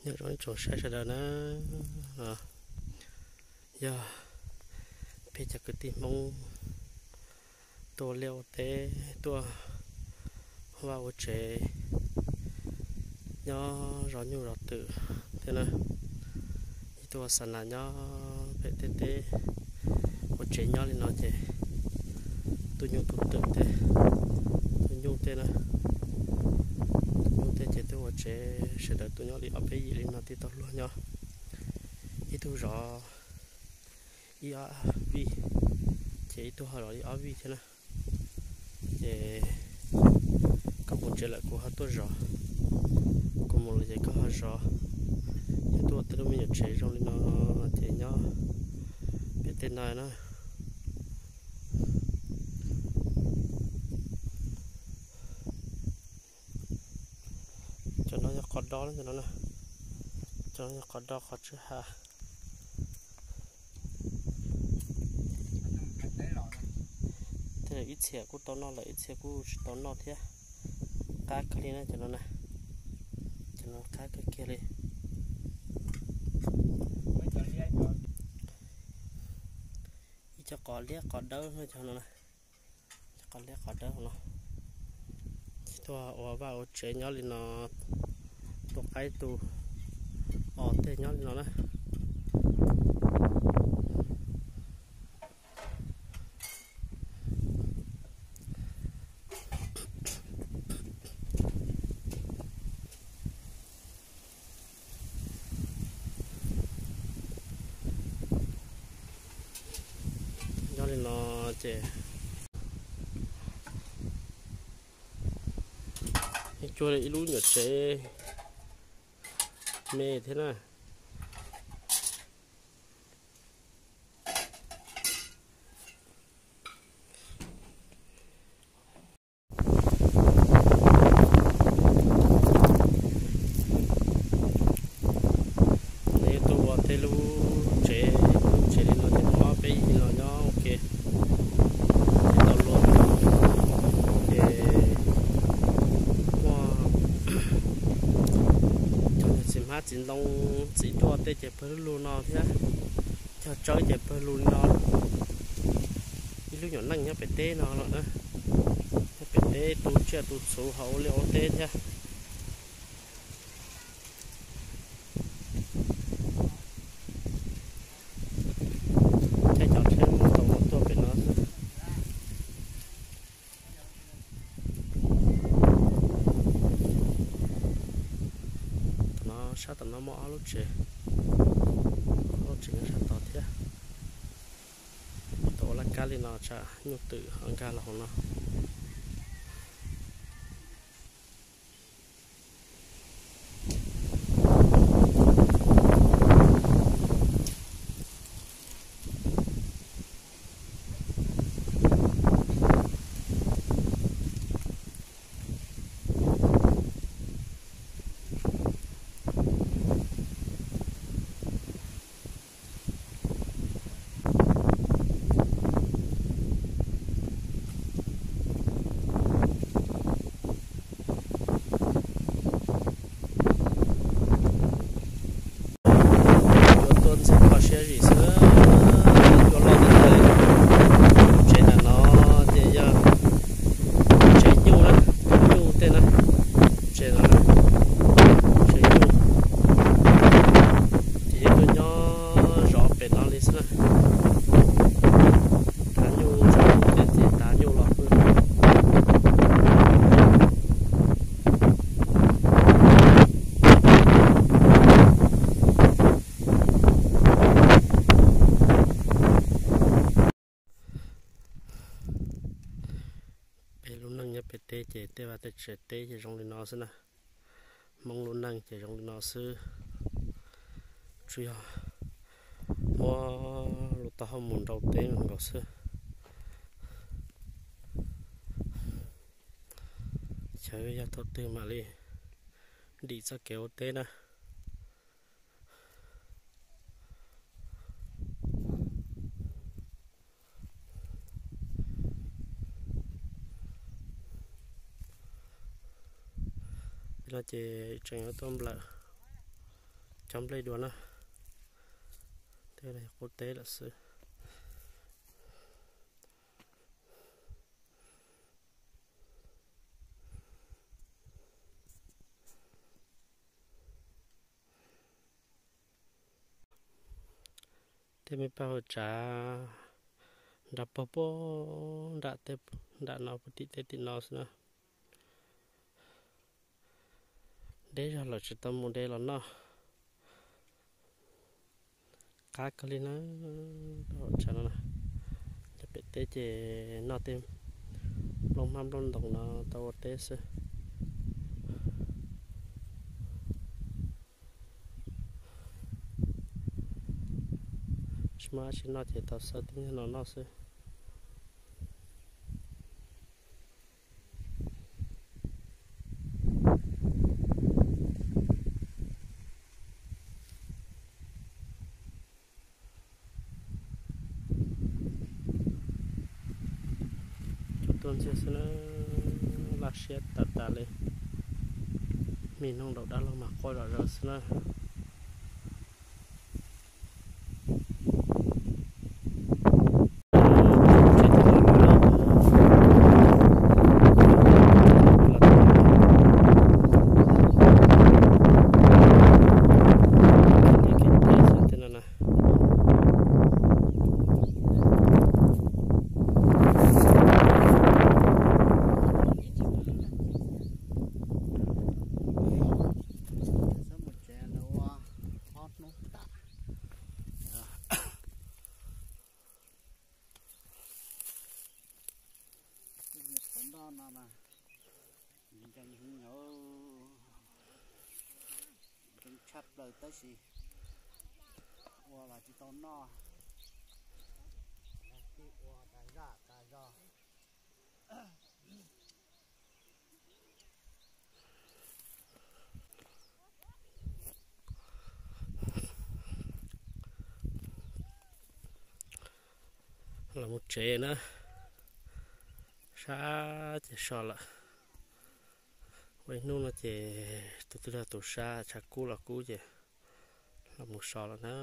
Nyob zoo ib tsoom saib sawv daws na, yog peb cov kwv tij Hmoob tuaj ua liaj ua teb, tuaj ua vaj ua tsev nyob zov nyuj zov twm thiab na. Ib tug ua xa nas nyob pem tej teb ua tsev nyob li no ces tu nyuj tu twm tej, tu nyuj tej na, tu nyuj tej ces twb ua tsev sawv daws tuaj nyob li ob peb yim li no thiaj tau luag nyob. Ib tug zov ib ob vij, ces ib tug ho zov li ob vij thiab na. Ces koj mus tsev lawm kuv ho tuaj zov, kuv mus lawm ces koj ho zov. Ces tuaj ua tej lub me nyuam tsev zoo li no ces nyob pem tej no na. Cov no yog qos dob, cov no yog qos dob qos tswb ha. Tej zaum ib txhia kuj tau noj lawm, ib txhia kuj tsis tau noj thiab. Qab kawg li na cov no na, cov no qab kawg kiag li. Ib co qos liab qos dawb no, cov no na, qos liab qos dawb no. Tuaj ua vaj ua tsev nyob li no, tus qaib tus os tej nyob li no na. Nyob li no ces cuag li ib lub nyuam tsev me thiab na. Nws tuaj ua tej lub tsev, lub tsev li no ces muaj ob peb yim los nyob ua ke, tsis tau luag. Ces muaj cov niag txiv hmab txiv ntoo txiv duaj tej ces pawg lug no thiab, cog tsawb ces pawg lug li no. Ib lub nyuam neej nyob pem teb no los na, nyob pem teb tu tsiaj tu txhuv hauv ua liaj ua teb thiab. Caij cov tsheb mus tau mus tuaj pem no xwb. Tom no, sab tom no muaj ob lub tsev, ob lub tsev nyob sab tod thiab. Tau ua laj kab li no tsam nyuj twm ho nkag los hauv no. Cua tuaj ntxim kho siab zim xwb, cua loj tiag tiag li. Tsev ntawm no ces yog tsev nyuj na, nyuj tej na, tsev no na, tsev nyuj. Ces yeej tuaj nyob zov pem no li xwb na. Tav nyuj, ces tav nyuj los pw. Peb lub neej nyob pem teb ces tej vaj tej tsev teb ces zoo li no xwb na. Hmoob lub neej ces zoo li no xwb, tsuas yog muab lub taub hau mus nrau teb nkaus xwb. Chaw yog thaum twg mam li dim txoj kev ua teb na. Peb no ces tseem yuav tuaj nplawm Cov nplej dua na, tej qub teb lawm xwb. Tej me paj hauv tsav nrad pog puag nram tej, nram no puag tim tej tim no xwb na. Deb zog lawm tsis tau mus de los noj. Qab kawg li na, paj hauv tsav no na. Cov pem teb ces noj tej nplooj hmab nplooj ntoos no tau ua teb xwb. Tsis muaj dab tsi noj ces tau xawb tib nyuag no noj xwb. Cov tuaj ntxiag xwb na, laj siab tas tas li. Me noog daus dab laug mas quaj zom zaws xwb na. Xav mus tsev lawv ua ob hnub tas. Tej niag qhov nroj no mas nkees heev, nkees tshaj plaws tab sis ua los tsis tau noj, ua tas zaj tas zog. Los mus tsev na, sab ces so lawm. Ua ib hnub no ces tus twg yog tus sab tshav kub los kub ces los mus so lawm na.